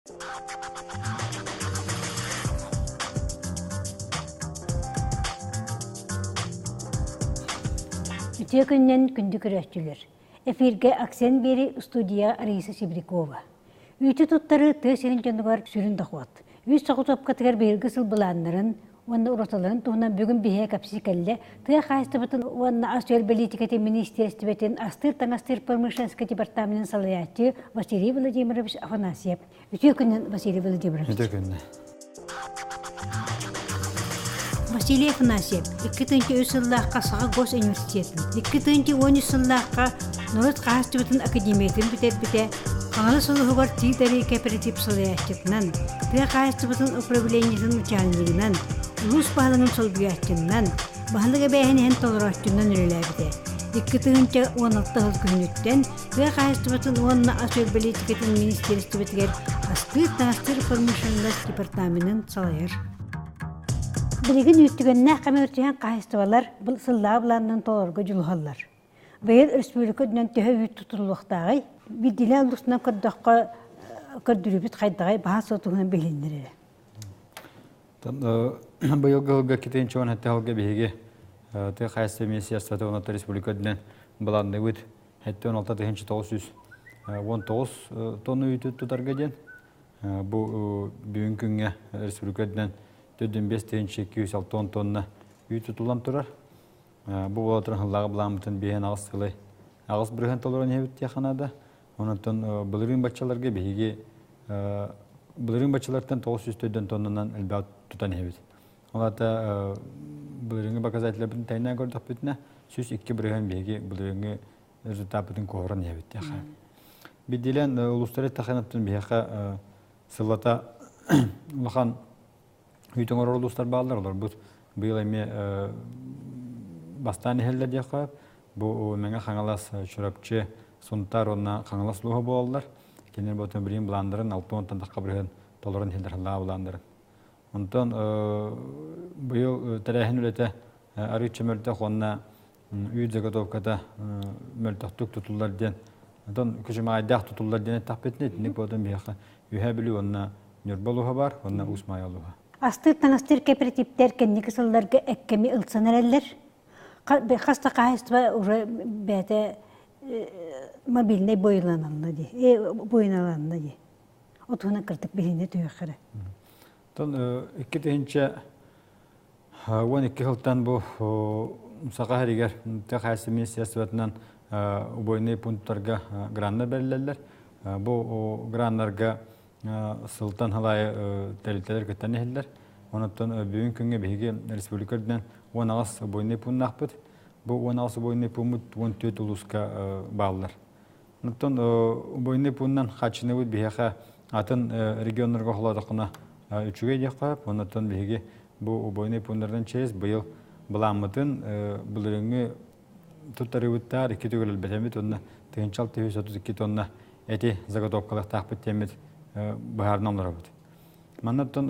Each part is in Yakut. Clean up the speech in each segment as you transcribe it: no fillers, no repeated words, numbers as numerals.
Үтүө күннэн күндү көрөөччүлэр! Эфиргэ Аксен биэри студия Раиса Сибирякова. Үүтү туттарыы тыа сирин дьонугар сүрүн дохуот. Үс соҕотуопкатыгар быйылгы сыл былааннарын уонна уратыларын туһунан бүгүн биһиэхэ кэпсии кэллэ тыа хаһаайыстыбатын уонна ас-үөл бэлиитикэтин министиэристибэтин астыыр-таҥастыыр промышленскай департаменын салайааччы Василий Владимирович Афанасьев. Үтүө күнүн, Василий Владимирович. Үтүө күнүн. Василий Афанасьев 2003 сыллаахха Саха госуниверситетын, 2013 сыллаахха норуот хаһаайыстыбатын академиятын бүтэрбитэ, Хаҥалас улууһугар Тиит-Арыы кооператив салайааччытынан, тыа хаһаайыстыбатын управлениетын начальнигынан, улуус баһылыгын солбуйааччынан, баһылык эбээһинэһин толорооччунан үлэлээбитэ. 2016 сыл күһүнүттэн Тыа хаһаайыстыбатын уонна ас-үөл бэлиитикэтин министиэристибэтигэр астыыр-таҥастыыр промышленность департаменын салайар. Билигин үүттүгэннээх кэмэ хаһаайыстыбалар сыллааҕы былааннарын толорорго дьулуһаллар. Быйыл республика үрдүнэн төһө үүт тутуллуохтааҕый? Биирдиилээн улуусунан көрдөххө, көрдөрүүбүт хайдаҕый, баһа суотугунан билиннэр эрэ. Быйылгы сылга китин чуон хэтте биһиги тыа хаһаайыстыба министерствота уонна республика үрдүнэн былаанныыбыт 76 919 тонна үүтү тутарга диэн. Бу бүгүн күҥҥэ республика үрдүнэн 45 260 тонна үүт тутуллан турар. Бу буола туран сыллааҕы былааммытын биэһэн аҕыс сылы 8% толорон иһэбит диэххэ наада. Онон былырыын баччаларга биһиги былырыын баччалартан 904 тоннанан элбэх тутан иһэбит. Ол аата былырыыҥҥы показателлэрбитин тэҥнээн көрдөхпүтүнэ, 102% биһиги былырыыҥҥы результаппытын куоһуран иһэбит диэххэ. Бидилэн улуустары таханаттан биһиэхэ сыллата улахан үүт оҥорор улуустар бааллар, олорбут быйыл эмиэ бастаан иһэллэр диэххэ. Бу Мэҥэ Хаҥалас, Чурапчы, Сунтаар уонна Хаҥалас улууһа буолаллар. Кинилэр ботун билигин былааннарын 60-тан тахха бырыһын толорон иһэллэр халлаа былааннарын. Онтон быйыл тэрээһин үлэтэ арыычча мөлтөх уонна үүт заготовката мөлтөхтүк тутуллар диэн, онтон күчүмэҕэйдээх тутуллар диэн эттэхпитинэ, итинник буолан биһиэхэ Үһээ Бүлүү уонна Ньурба улууһа баар уонна Уус Маайа улууһа. Астыыр-таҥастыыр кэпэрэтииптэр кэнники сылларга эккэми ылсан эрэллэр. Хас да хаһаайыстыба уже бэйэтэ мобильнай буойуналанна дии, буойуналанна дии. Отуһунан кырдык биһине түһүөххэ эрэ. Оттон 2012 сылтан бу Саха сиригэр тыа хаһаайыстыба министерствотынан убойный пункттарга граннар бэриллэллэр. Бу граннарга сылтан халайы тэрилтэлэр кыттан иһэллэр. Онон бүгүн күҥҥэ биһиги республика үрдүнэн 18 убойный пууннаахпыт. Бу 18 убойный пууммут 14 улууска бааллар. Оттон убойный пууннан хааччыныбыт биһиэхэ атын регионнарга холоотоххуна үчүгэй диэххэ. Оннуттан биһиги бу убойный пууннардан чээс быйыл былааммытын былырыыҥҥы туттарыыбыттаар икки төгүл элбэтэммит уонна 1632 тонна эти заготовкалыахтаахпыт диэммит быһаарынан олоробут. Маннаттан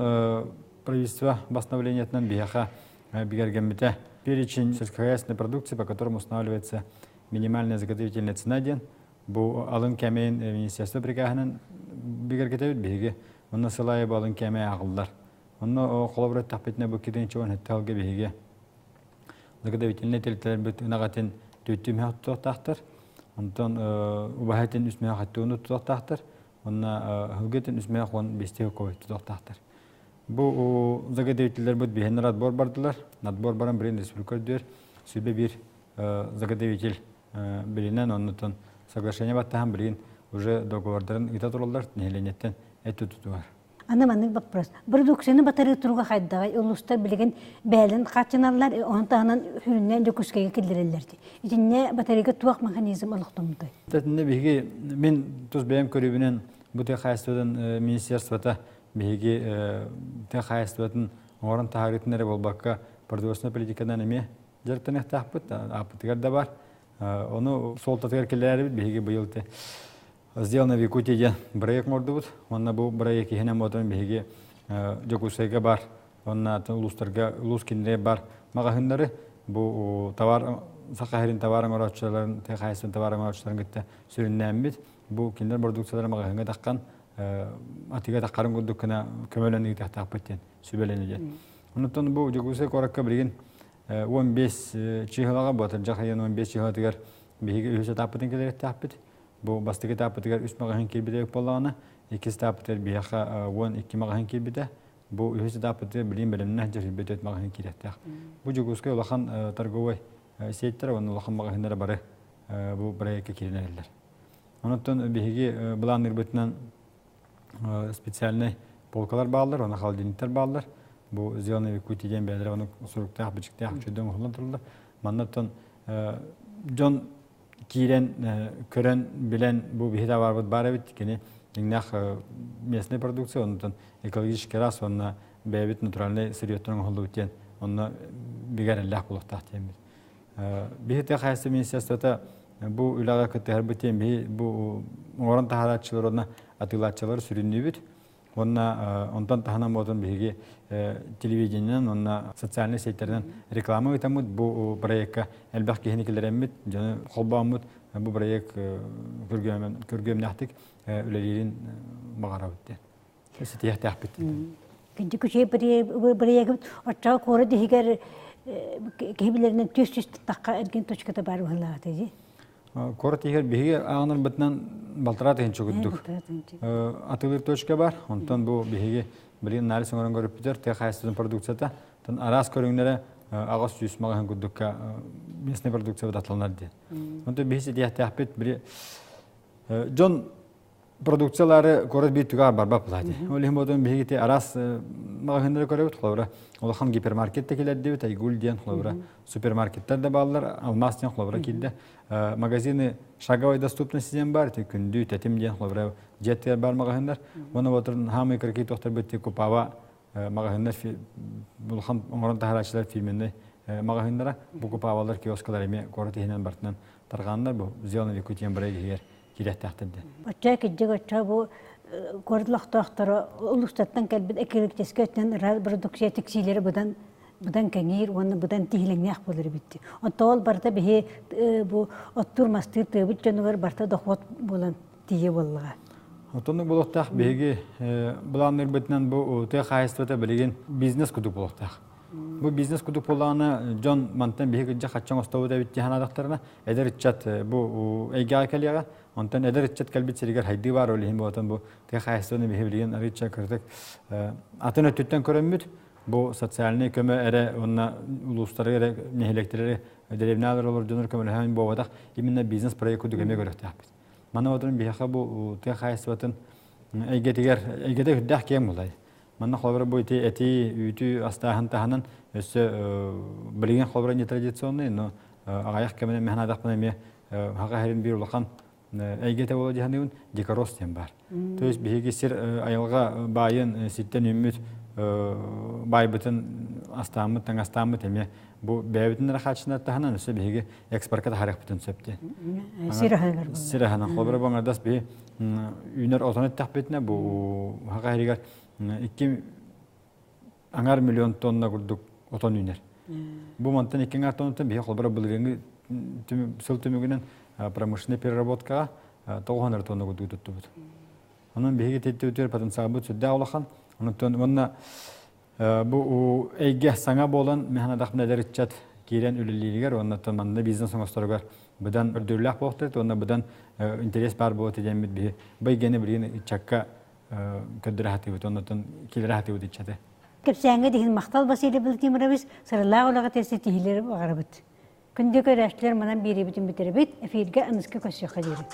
правительство постановлениетынан биһиэхэ бигэргэммитэ перечень сельскохозяйственной продукции, по которому устанавливается минимальная заготовительная цена диэн бу алын кэмэйин министерство прикаһынан бигэргэтэбит биһиги онно сыл аайы бу алын кэмэй ааҕыллар. Онно холобур эттэхпитинэ бу китинчи он хэттэ биһиги заготовительнай тэрилтэлэрбит ынах этин түөттүү мөһөх тутуохтаахтар. Онтон убаһа этин үс мөһөх хаттууну тутуохтаахтар. Онно сылгы этин үс мөһөх уон биэстии тутуохтаахтар. Бу заготовителлэрбит биһиэннэр отбор бардылар. Отбор баран билин республика үрдүгэр сүбэ биир заготовитель билинэн оннуттан соглашение баттаһан билигин уже договордарын ыыта тураллар нэһилиэнньэттэн эт тутугар. Аны маннык вопрос. Продукцияны батарыы туруга хайдаҕай? Улуустар билигин бээлин хааччыналлар, ону таһынан хүрүннээн Дьокуускайга киллэрэллэр. Итиннэ батарыыга туох механизм олохтоммутай? Итиннэ биһиги мин тус бэйэм көрүүбүнэн бу тыа хаһаайыстыбатын министерствота биһиги тыа хаһаайыстыбатын оҥорон таһаарыытын эрэ буолбакка продовольственнай политиканан эмиэ дьарыктаныахтаахпыт, ааппытыгар да бар. Ону суолтатыгар киллэрэрбит биһиги быйыл «Сделано в Якутии» диэн бырайыак оҥордубут. Уонна бу бырайыак иһинэн буолан биһиги Дьокуускайга бар, уонна улуустарга, улуус кинилэр бар маҕаһыыннары бу товар Саха сирин товар оҥорооччуларын, тыа хаһаайыстыбатын товар оҥорооччуларын кытта сүрүннээммит, бу кинилэр продукцияларын маҕаһыыҥҥа таххан. атыыга таххарын курдук гына көмөлөн ыытыахтаахпыт диэн сүбэлэнэ диэн. Онтон бу Дьокуускай куоракка билигин 15 чыыһылаҕа бу атырдьах ыйын 15 чыыһылатыгар биһиги үһүс этаппытын кэлэриэхтээхпит. Бу бастакы этаппытыгар үс маҕаһыын киирбитэ эбит буоллаҕына, иккис этаппытыгар биһиэхэ 12 маҕаһыын киирбитэ. Бу үһүс этаппытыгар билигин бэлэмнээх дьэ 24 маҕаһыын киириэхтээх. Бу Дьокуускай улахан торговай сеттэрэ уонна улахан маҕаһыыннара бары бу проекка киирэн эрэллэр. Онон биһиги былаанныырбытынан специальнай полкалар бааллар, уонна холодильниктар бааллар. Бу «Зеленый Якутия» диэн бэйэлэрэ ону суруктаах, бичиктээх үчүгэй оҥоһуллан тураллар. Манна дьон киирэн, көрөн, билэн бу биһи табаарбыт баар эбит. Кини дьиҥнээх местный продукция, онтон экологический раз уонна бэйэбит натуральный сырьеттан оҥоһуллубут диэн онно бигэ эрэллээх буолуохтаах диэммит. Биһи тыа хаһаайыстыба министерствота бу үлэҕэ кыттыһарбыт диэн биһи бу оҥорон таһаарааччылар уонна атыылааччылар сүрүннүүбүт. Уонна онтон таһынан буолан биһиги телевидениенэн уонна социальнай сетьтеринэн реклама ыытаммыт бу проекка элбэх киһини киллэрэммит, дьону холбооммут бу проект күргүөмнээхтик үлэлиирин баҕарабыт диэн. Ситиһиэхтээхпит. Күндү күчэй бырайыагыбыт оччоҕо куорат иһигэр киһи билэринэн түс түс тахха эргин точката баар быһыылаах дии. Куорат иһигэр биһиги ааҕынарбытынан балтараа тыһыынча курдук атыылыыр точка бар. Онтон бу биһиги билигин анализ оҥорон көрүппүтэр тыа хаһаайыстыбатын продукцията араас көрүҥнэрэ 800 маҕаһыын курдукка местный продукция атыланар диэн. Онтон биһи ситиэхтээхпит били дьон продукциялары куорат биир түгэҕэр барбат булаати. Ол иһин буотун биһиги ити араас маҕаһыыннары көрөбүт, холобура, улахан гипермаркет да килэрдибит, Айгуль диэн, холобура, супермаркеттар да бааллар, Алмаз диэн, холобура, киирдэ. Магазины шаговой доступности диэн бар, ити күндү, тэтим диэн, холобура, дьиэттигэр бар маҕаһыыннар. Уонна буотун хаамый кыракый тохторбут Купава маҕаһыыннар улахан оҥорон таһарааччылар фирменный маҕаһыыннара, бу Купавалар, киоскалар эмиэ куорат иһинэн бартынан тарҕааннар, бу «Зеленый Якутия» бырайыак иһигэр киириэхтээхтэр диэн. Оччо кырдьык оччо бу куорат олохтоохторо улуустартан кэлбит экологическай өттүнэн ыраас продукция тиксиилэрэ быдан быдан кэҥиир уонна быдан тиһилэҥнээх буолар эбит. Оттон ол барыта биһи бу оттуур-мастыыр тыабыт дьонугар барыта дохуот буолан тиийэ буоллаҕа. Отоннук буолуохтаах биһиги былаанныырбытынан бу тыа хаһаайыстыбата билигин бизнес курдук буолуохтаах. Бу бизнес курдук буоллаҕына дьон мантан биһиги кырдьык хачча оҥостобут эбит дии санаатахтарына эдэр ыччат бу эйгэҕэ кэлиэҕэ. Онтон эдэр ыччат кэлбит сиригэр хайдыы баар ол иһин буолатын бу тыа хаһаайыстыбаны биһи билигин арыычча кыратык атын өттүттэн көрөммүт бу социальнай көмө эрэ уонна улуустары эрэ нэһилиэктэри дэриэбинэлэр олорор дьоннор көмөлөһөн буолбатах именно бизнес проект курдук эмиэ көрүөхтээхпит. Манна отон биһиэхэ бу тыа хаһаайыстыбатын эйгэтигэр эйгэтэ үрдээх киэҥ булай. Манна холобура бу ити эти, үүтү астааһын таһынан өссө билигин холобура нетрадиционный, но аҕыйах кэминэн мэһэн аадахпына эмиэ хаха иһэрин биир улахан эйгэтэ буола дьаһаныыбын дикорос диэн баар. То есть биһиги сир айылҕа баайын сиртэн үүммүт баайбытын астааммыт, таҥастааммыт эмиэ бу бэйэбитин эрэ хааччынар таһынан өссө биһиги экспортка таһаарыахпытын сөп диэн. Сир аһыгар Сир аһынан. Холобура бу аҥардас биһи үүнэр отон эттэхпитинэ бу хаха иһигэр 2 аҥар миллион тонна курдук отон үүнэр. Бу мантан 2 аҥар тоннаттан биһи холобура былырыыҥҥы сыл түмүгүнэн промышленнай переработкаҕа 900 тонна курдук туттубут. Онон биһиги титтибитигэр потенциалбыт сүрдээх улахан. Онтон уонна бу эйгэ саҥа буолан механадахпын эдэр ыччат киирэн үлэлииригэр уонна манна бизнес оҥосторугар быдан өрдүүлээх буолуохтар уонна быдан интерес баар буолуо диэммит биһи бу эйгэни билигин ыччакка көрдөрө сатыыбыт оннотон киллэрэ сатыыбыт ыччаты. Кэпсээҥҥэ диһин махтал Василий Владимирович сыралаах үлэҕэ тиһилэри баҕарабыт. Күндү көрөөччүлэр манан биэриибитин бүтэрэбит. Эфиргэ аныска көрсүөххэ диэри.